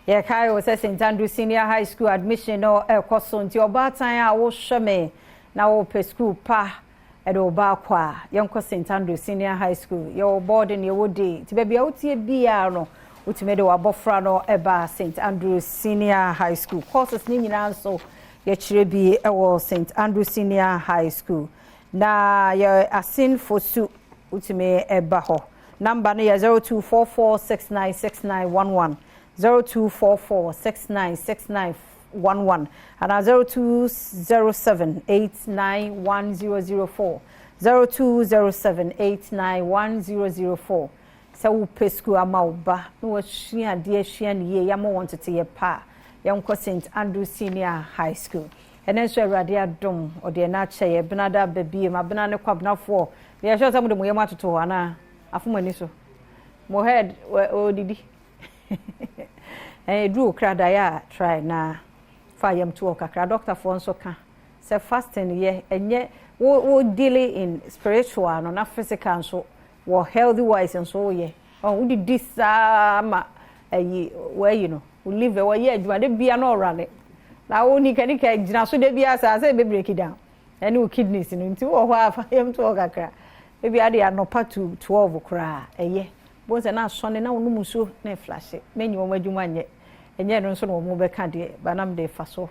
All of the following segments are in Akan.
Yɛkae wo sɛ St Andrew Senior High School admission no ɛrekɔ so, nti ɔbaatan a wohwɛ me na wopɛ school pa ɛde wo ba akɔ a, yɛnkɔ St Andrew Senior High School. Yɛwɔ boarding, yɛwɔ day, nti baabi a wotie biara no, wotumi de w'abɔfra no ɛba St Andrew Senior High School. Courses ne nyinaa nso yɛkyerɛ bi ɛwɔ St Andrew Senior High School. Na yɛ Asen Fosu, wotumi ɛba hɔ. Number no yɛ 0244696911, 0244696911 anaa 0207891004, 0207891004. Sɛ wopɛ sukuu ama wo ba na wasua adeɛ, asua ne yie, yɛama wɔn tete yɛ pa a, yɛnkɔ St Andrew Senior High School. Ɛnɛ nso Awurade adom, ɔde ɛna akyɛ yɛ benada ba biem. Abena ne kwabenafoɔ, yɛhwɛ sɛ mode mo yam atoto hɔ anaa afom ani so mo head ɔdidi ɛduru kradaeɛ a, try na fa yam to hɔ kakra. Doctorfoɔ nso ka sɛ fasting yɛ ɛnyɛ wo dealing in spiritual no na physical nso wɔ healthy wise nso woyɛ ɔn wodidi saa ma ɛyi wɔayi no wo liver wɔyɛ adwuma de bia na ɔrane na wo nika nika gyina so de bia saa sɛ ebe break down ɛne wo kidneys no. Nti wɔ hɔ a, fa yam to hɔ kakra. Ebi ade anɔpa to 12 koraa ɛyɛ bon sɛ na asɔne na wɔnom nsuo na ɛflashe menyi wɔn adwuma nyɛ ɛnyɛ no nso na wɔn bɛka deɛ banam de fa so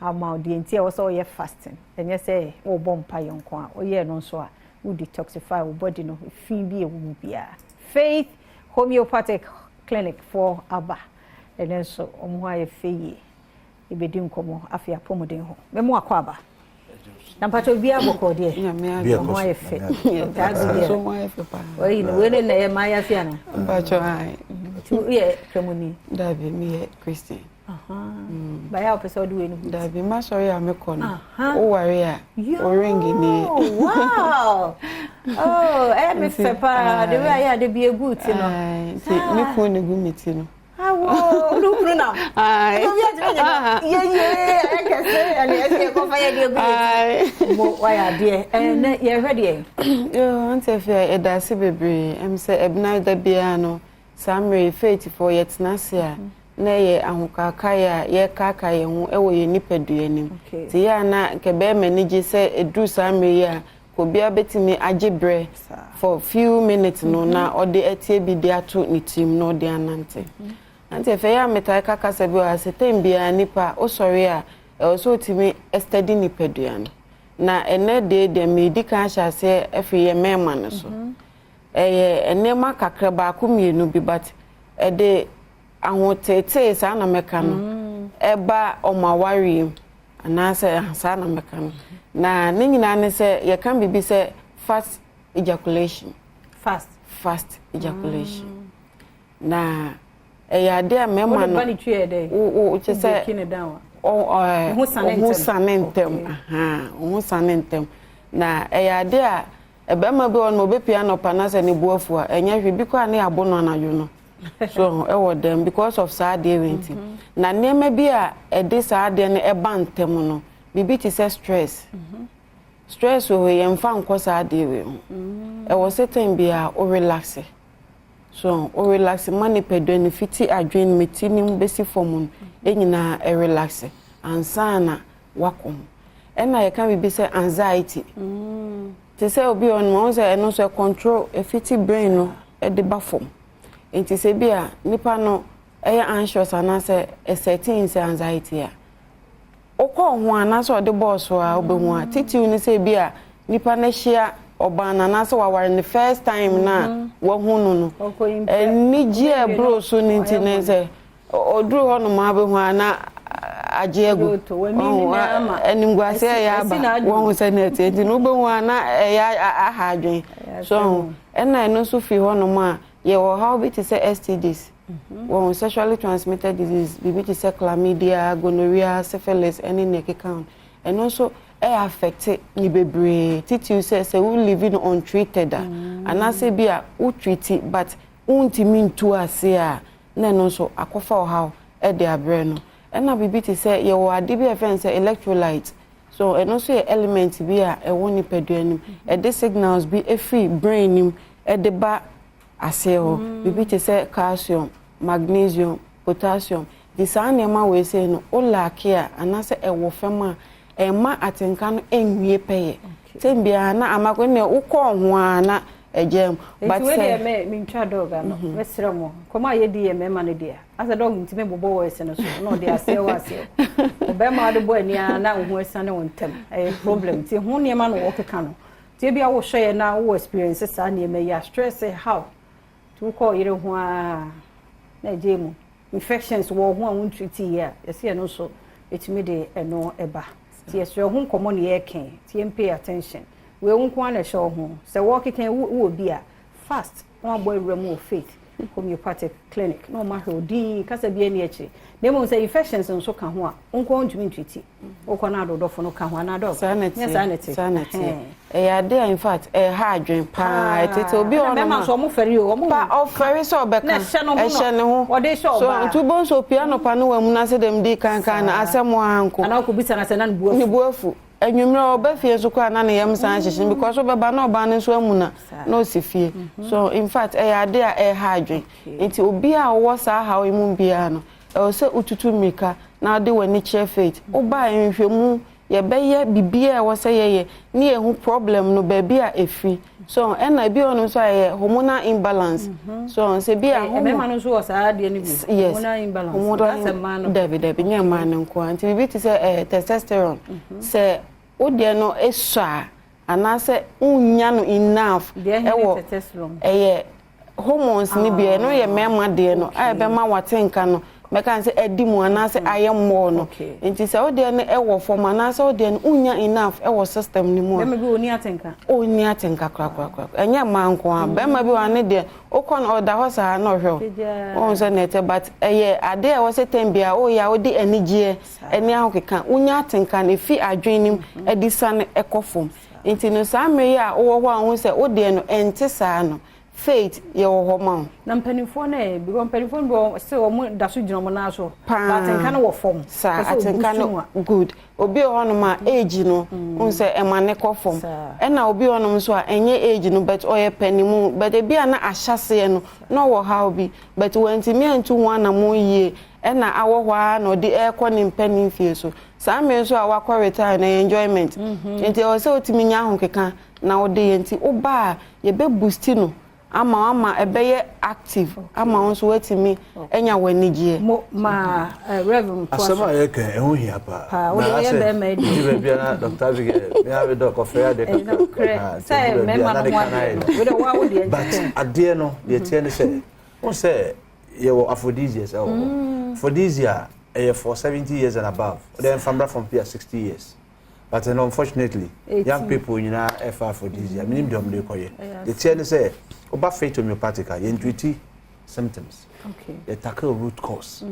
ama deɛ. Nti a ɛwɔ sɛ ɔyɛ fasting, ɛnyɛ sɛ wɔrebɔ mpa yɛ nko a ɔyɛ no nso a wo detoxify wo body no, fi bi ɛwɔ mu biara. Faith Homeopathic Clinic for aba ɛno nso, wɔn ho ayɛ fɛ yie. Ebedi nkɔmɔ afei apɔmuden ho mɛmo akɔ aba na mpakyɛ obiara bɔkɔ deɛ wɔn ho ayɛ fɛ. Ɔyi no wei ne na ɛyɛ maaya fi ana? Mpakyɛ ayi. Nti woyɛ kramoni? Dabi, meyɛ Christian. Bayɛ a wopɛ sɛ wode wei no gu? Dabi, masɔre a mekɔ no, woware a, wo ring ni. Wow, oh, ɛyɛ me fɛ paa de wei ayɛ ade bi egu ti no. Nti me kun ne gu me ti no. Awo olu kunu na obi atumi nyɛ yeye ɛyɛ kɛse ɛne ɛsɛ ɛkɔfa yɛ de egu yɛ ti mo wayɛ adeɛ ɛnɛ yɛhwɛ deɛ. Yoo, nti afei ɛda ase bebree sɛ ɛbena da biara no saa mmerɛ faithfoɔ yɛtena ase a, na ɛyɛ ahokaakaeɛ a yɛrekaaka yɛn ho wɔ yɛn nipadua nim. Nti yɛ a na nka bɛrima ani gye sɛ ɛduru saa mmerɛ yi a, obiara bɛtumi agye berɛ for few minutes no na ɔde atie bi de ato ne tirim na ɔde anante. Nti afei yɛ a metae ka kasa bi wɔ ha sɛ time biara nipa wosɔre a, ɛwɔ sɛ wotumi study nipadua no. Na ɛnɛ deɛ meedi kan ahyɛ aseɛ afiri yɛ mmarima no so. Ɛyɛ nneɛma kakra baako mmienu bi, but ɛde ahotetee saa na mɛka no ɛba ɔmo awareɛ mu anaasɛ saa na mɛka no. Na ne nyinaa ne sɛ yɛka biribi sɛ fast ejaculation. Fast. Fast ejaculation. Na ɛyɛ adeɛ a mmarima no wo wo kyɛ sɛ ɔho sane ntɛm, ɔho sane ntɛm. Na ɛyɛ adeɛ a ɛbɛrima bi wɔ no obɛpia anɔpa na sɛ ne bu afu a, ɛnyɛ hwee bi koraa ne abo no anadwo no so ɛwɔ dɛm because of saa adeɛ wei. Nti na nneɛma bi a ɛde saa adeɛ no ɛba ntɛm no, biribi te sɛ stress. Stress wɔ hɔ, yɛmfa nkɔ saa adeɛ wei ho. Ɛwɔ sɛ time bi a o relax so, o relax ma nipadua no fiti adwene mu, ti ne mu bɛsi fam no ɛnyinaa ɛrelax ansa na wakɔ ho. Ɛna yɛka biribi sɛ anxiety, te sɛ obi wɔ no ma sɛ ɛno nso control efiti brain no ɛde ba fam. Nti sɛ bi a nipa no ɛyɛ anxious anaasɛ ɛsɛtin sɛ anxiety a wokɔ ho anaasɛ ɔde bɔɔ so a, wobɛhu a titiw ne sɛ bi a nipa no ahyia ɔbaa no anaasɛ waware ne first time na wahu no, anigye a ɛboro so no nti ne sɛ ɔduru hɔ nom a, bɛhu a na agye agu animguase ɛyɛ aba wɔhu sɛ ne ɛteɛ. Nti no wobɛhu a na ɛyɛ aha adwen so. Ɛna ɛno nso firi hɔ nom a, yɛwɔ haw bi te sɛ STDs, wɔn sexually transmitted disease, biribi te sɛ chlamydia, gonorrhea, syphilis ɛne nea ɛkeka ho. Ɛno nso ɛyɛ affect ne bebree, titiw sɛ wo leave no untreated a, anaasɛ bi a wo treat but wontumi ntu ase a, na ɛno nso akɔfa ɔhaw ɛde abrɛ no. Ɛna biribi te sɛ yɛwɔ ade bi a yɛfrɛ no sɛ electrolyte so, ɛno nso yɛ element bi a ɛwɔ nipadua no mu, ɛde signals bi efiri brain nim ɛde ba aseɛ hɔ. Biribi te sɛ calcium, magnesium, potassium. Nti saa nneɛma wei sei no, wo lack a anaasɛ ɛwɔ fam a, ɛmma atenka no nwie pɛyɛ. Tɛm biara na ama ko ne wokɔɔ ho ara na ɛgyaa mu. But sɛ. Nti wei deɛ me mentwa dog ano. Mɛsrɛ mo, nkɔmmɔ a yɛdi yɛ mmarima no dea. Asɛ dog ntumi bobɔ words no so na ɔde aseɛ wɔ aseɛ. Ɔbarima a wode bɔ ani ara na wo ho asiane wo ntɛm. Ɛyɛ problem. Nti ho nneɛma na wɔkeka no. Nti ebia wohwɛ yɛn na wowɔ experience saa nneɛma yi a, stress haw. Nti wokɔ ɔyere ho ara na ɛgye mu. Infections wɔ ho a wontreat yie a, yɛsɛ ɛno nso ɛtumi de ɛno ɛba. Nti yɛsrɛ ho nkɔmmɔ na yɛreka yi, nti yɛn pay attention. Wei wo nko ara na ɛhyɛ wo ho. Sɛ wɔrekeka yi, wowɔ bi a, fast na wabɔ awura mu wɔ Faith Homeopathic Clinic na wɔahwɛ wo dinn, kasa biara nni akyire. Na mmom sɛ infections nso ka ho a, wo nko ara wontumi ntreat. Wokɔ na adodɔfo no ka ho anaa dɔk? Saa na Nyɛ saa na ɛte? Saa na ɛteɛ. Ɛyɛ ade a in fact ɛha adwene paa. Ɛtete obi wɔ hɔnom a. Mmarima nso wɔn fɛre o. Wɔn pa ɔfɛre sɛ ɔbɛka. Na ɛhyɛ ne ho Ɛhyɛ ne ho. Ɔde hyɛ So ɔbaa. nti wobɛhu sɛ opue anɔpa no wamuna sɛ dɛm dii kan kan no asɛm ara nko. Anaa wokɔbisa no asɛ na ne bo afu. Ne bo afu. Anwummerɛ ɔba fie nso koraa na ne yam san hyehye no because wobɛba na ɔbaa no nso amuna na ɔsi fie. So in fact ɛyɛ ade a ɛha adwene. Nti obi a ɔwɔ saa haw yi mu biara no ɛwɔ sɛ wotutu mmirika na wode w'ani kyerɛ Faith. Woba a nhwehwɛmu, yɛbɛyɛ biribiara a ɛwɔ sɛ yɛyɛ ne yɛhu problem no baabi a ɛfiri. So ɛna ebi wɔ hɔnom nso a ɛyɛ hormonal imbalance. So sɛ bi a hormone. Mmarima no nso wɔ saa adeɛ no bi. Yes. Hormonal imbalance. Hormonal That's mmaa no. Dabi dabi nyɛ mmaa no nko ara. Nti biribi te sɛ ɛɛ testosterone. Sɛ wo deɛ no esɔ a anaasɛ wonnya no enough ɛwɔ ɛyɛ hormones no bi ɛno yɛ mmarima deɛ no a ɛbɛma wate nka no mɛka no sɛ adi mu anaasɛ ayɛ mmɔɔ no nti sɛ wo deɛ no ɛwɔ fam anaasɛ wo deɛ no wonnya enough ɛwɔ system no mu a bɛrima bi ɔnni atenka ɔnni atenka korakorakora ɛnyɛ mmaa nko ara bɛrima bi wɔ ha ne deɛ wokɔ no ɔda hɔ saa na ɔhwɛ wo wohu sɛ na ɛtɛ but ɛyɛ adeɛ a ɛwɔ sɛ tɛm biara woyɛ a wode anigyeɛ ɛne ahokeka wonya atenka no ɛfi adwene no mu ɛde sane ɛkɔ fam nti no saa mmerɛ yi a wowɔ hɔ a wohu sɛ wo deɛ no ɛnte saa no Faith yɛwɔ hɔ ma wo. Na mpanimfoɔ no ɛ because mpanimfoɔ no bi wɔ sɛ wɔn da so gyina wɔn nan so. Paa. But atenka no wɔ fam. Saa atenka no good. Obi wɔ hɔnom a age no wohu sɛ ɛma ne kɔ fam. Ɛna obi wɔ hɔnom nso a ɛnyɛ age no but ɔyɛ panimu but ebi a na ahyɛseɛ no na ɔwɔ haw bi but wantumi antu ho anammɔn yie ɛna awɔ hɔ ara na ɔde ɛrekɔ ne mpanin mfie so. Saa mmerɛ nso a wakɔ retire no ɛyɛ enjoyment. Nti ɛwɔ sɛ wotumi nya ahokeka na wode yɛ nti woba a yɛbɛ boosti no ama wo ama ɛbɛyɛ active ama wo nso woatumi anya w'anigyeɛ. Mo ma eh, Rev ntoa Asɛm so. a yɛka yi, ɛho hia paa. Paa, wode Na ɔyɛ asɛ, bɛrima adi. ɛdu baabi a na Dr. Abigail, me ara me dɔ, kɔfrɛ adeɛ Ɛyɛ kakra. nokorɛ Ah, nti sɛ ɛdu baabi a mmarima na no ne ho ka no adeɛ ayɛ no, den. wode woa wo deɛ But nkyɛn. adeɛ no, deɛ ɛteɛ ne sɛ, wohu sɛ yɛwɔ aphrodisiacs ɛwɔ hɔ. Aphrodisia ɛyɛ for 70 years and above. Wode ɛmfa mmra fam bi a 60 years. But ɛno unfortunately young people nyinaa ɛfa aphrodisiac. Menim deɛ wɔde kɔyɛ. Deɛ teɛ ne sɛ woba Faith Homeopathic a yɛntreati symptoms. Yɛ tackle root cause.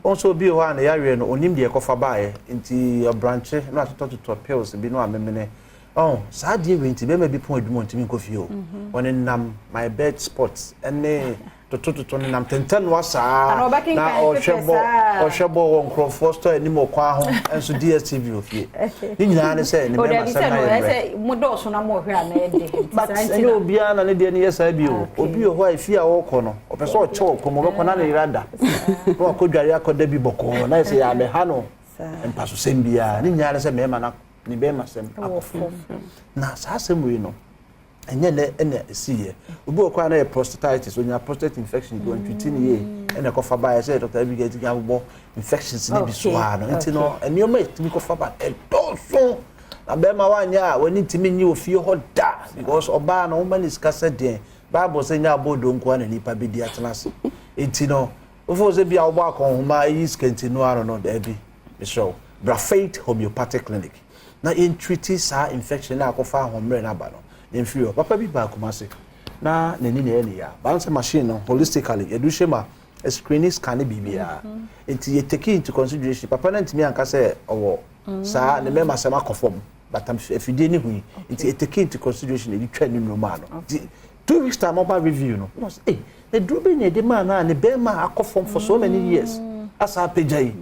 Wɔn nso obi wɔ hɔ a ne yareɛ no onim deɛ ɛkɔfa baeɛ nti ɔbrankye na watotɔtotɔ pills bi na wamemene. Ɔn saa adeɛ wei nti bɛrima bi pɔn adwuma ɔntumi nkɔ fie o. Ɔnenam my bed spot ɛne totototo nenam tɛntɛnoa saa na ɔhwɛ bɔ ɔhwɛ bɔ wɔ nkurɔfoɔ store anim wɔ kwan ho nso DSTV wɔ fie ne nyinaa ne sɛ ne mmarima sɛm na yɛ mmerɛ but ɛnyɛ obiara na ne deɛ no yɛ saa bi o obi wɔ hɔ a efie a ɔrekɔ no ɔpɛ sɛ ɔkyɛ wɔ kɔm ɔbɛkɔ na ne yere ada na wakɔ dware akɔda bi bɔkɔɔ na yɛ sɛ yɛ abɛha no mpasosɛm biara ne nyinaa ne sɛ mmarima na ne bɛrima sɛm akɔ fam na saa asɛm wei no ɛnyɛ nɛ ɛna ɛsiiɛ obi wɔ koraa na yɛ prostatitis onya prostate infection bi wɔntwiti ne yie ɛna ɛkɔfa baeɛ sɛ Dr. Abigail ti abobɔ infections ne bi so ara no nti no nneɛma ɛtumi kɔfa ba ɛdɔɔso na bɛrima wanyɛ a w'ani ntumi nye wɔ fie hɔ da because ɔbaa no woma ne sika sɛ deɛn Bible sɛ nyɛ abɔɔdo nko ara na nipa bɛdi atena ase nti no wofo sɛ bi a wobɔ akɔnhoma ayi sika nti no ano no daabi mesrɛ wo bra Faith Homeopathic Clinic na yɛntreati saa infection no a akɔfa ahoɔmmerɛ no aba no na ɛmfiri hɔ. Papa bi baa Kumasi na n'ani na ɛyɛ ne ya. Baa no sɛ machine no holistically yɛde hyɛ mu a screen scan biribiara. Nti yɛ take into consideration papa no antumi anka sɛ ɔwɔ saa ne mmarima asɛm akɔ fam but afidie ne hui nti yɛ take into consideration yɛde twa ne nnuro maa no. Nti 2 weeks time ɔba review no na ɔsɛ eh Aduro bɛn na yɛde maa no a ne bɛrima a akɔ fam for so many years asa apagya yi?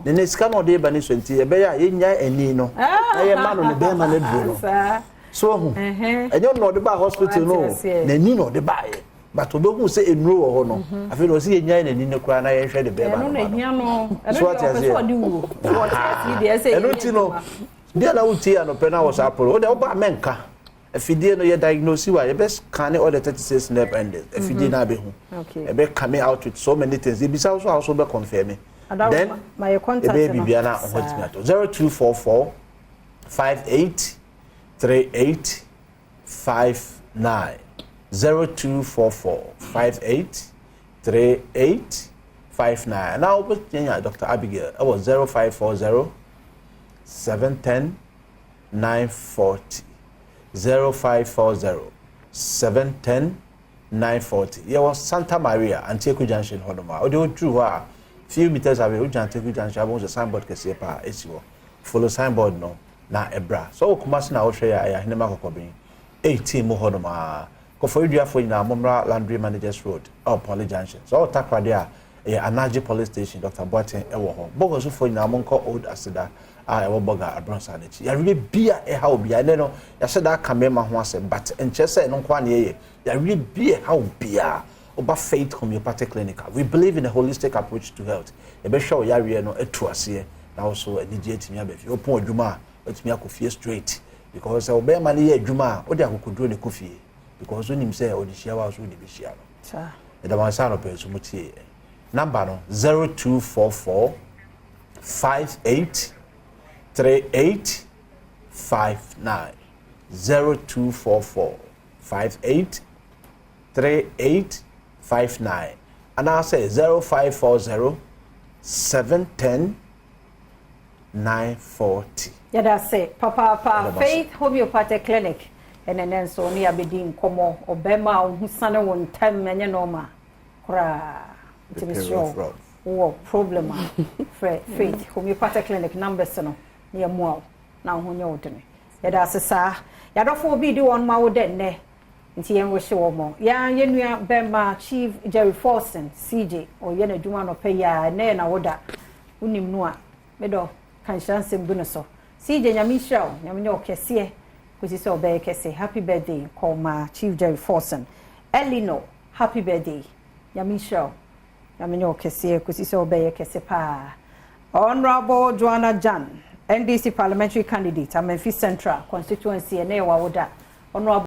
Ne ne sika na ɔde ba ne so nti ɛbɛyɛ a yɛnyae ani no na yɛma no ne bɛrima no aduro no. So ahu? Ɛnyɛ ɔno na ɔde baa hospital no o, n'ani na ɔde baeɛ. But obɛhu sɛ nnuro wɔ hɔ no, afei na ɔsɛ yɛnyae n'ani no koraa na yɛnhwɛ de bɛrima ɛno no na ma no. ehia no ɛno So deɛ wate ɔpɛ sɛ aseɛ? ɔde wuo wɔte ase deɛ ɛsɛ Ɛno nti no, deɛ na wotie anɔpɛ no a wɔ saa poro wode woba mɛnka afidie no, yɛ diagnose wa, yɛbɛ scan all the 36 nerve endings, afidie no abɛhu. Ɛbɛ coming out with so many things. Ebisa wo so a, wo so bɛ confirm. Adaro, then ma yɛ contact ɛbɛyɛ no. Biribiara na ɔho atumi atɔ. 0244 58 38 59, 0244 58 38 59. Na wobɛtumi anya Dr Abigail ɛwɔ 0540 710 940, 0540 710 940. Yɛwɔ Santa Maria, Antieku Junction hɔnom a wode woduru hɔ a, few meters away, wogyina Antieku Junction, abɛhu sɛ signboard kɛseɛ paa ɛsi hɔ. Follow signboard no na ɛbra. Sɛ wɔ Kumase na wohwɛ yɛ a, ɛyɛ Ahenema Kɔkɔben 18 mu hɔnom a. Kɔfɔriduafoɔ nyinaa, mommra Laundry Managers Road ɛwɔ Poly Junction. Sɛ ɔwɔ Takoradi a, ɛyɛ Anagye Police Station, Dr Boateng ɛwɔ hɔ. Bɔgɔsofoɔ nyinaa, monkɔ Old Aseda a ɛwɔ Bɔga Abrɔnsa n'akyi. Yareɛ bi a ɛha obiara, ɛnɛ no yɛahyɛ da aka mmarima ho asɛm, but nkyerɛ sɛ ɛno nko ara na yɛyɛ. Yareɛ bi a ɛha obiara, woba Faith Homeopathic Clinic a, we believe in a holistic approach to health. Yɛbɛhwɛ wo yareɛ no atu aseɛ na wo so anigye atumi aba fie. Wopɔn adwuma a, watumi akɔ fie straight, because sɛ wobɛrima no yɛ adwuma a, wode akokoduro ne kɔ fie, because wonim sɛ ɔde hyia wa so, wode bɛhyia no. Ɛda wɔn nsa anɔpɛ nso mu tie number no: 0244 58 38 59, 0244 58 38 59, anaasɛ 0540 710 940. Yɛda ase papaapa. Yɛda mo ase. Faith Homeopathic Clinic, ɛnɛ nɛ nso ne yɛabɛdi nkɔmmɔ. Ɔbɛrima a wo ho sane wo ntɛm, ɛnyɛ normal koraa, nti mesrɛ wo, rough. Wowɔ problem a, frɛ Faith Homeopathic Clinic numbers no na yɛmmoa wo na wo ho nyɛ wo dene. Yɛda ase saa. Yɛadɔfo obi di wɔn ma wo dɛ nnɛ, nti yɛn wɔhyɛ wɔn mɔ. Yɛn nua bɛrima Chief Jerry Forson, CJ, ɔyɛ n'adwuma nɔpɛ yi a, ɛnɛ yɛ na woda wonim no a, medɔ ka nhyira nsɛm gu no so. CJ, Nyame nhyira wo, Nyame nyɛ wo kɛseɛ kɔsi sɛ ɔbɛyɛ kɛse. Happy birthday kɔma Chief Jerry Forson. Eleanor, happy birthday, Nyame nhyira wo, Nyame nyɛ wo kɛseɛ kɔsi sɛ ɔbɛyɛ kɛse paa. Honorable Joanna Jan, NDC parliamentary candidate, Amenfi Central constituency, ɛnɛ yɛ wawoda, Honorable.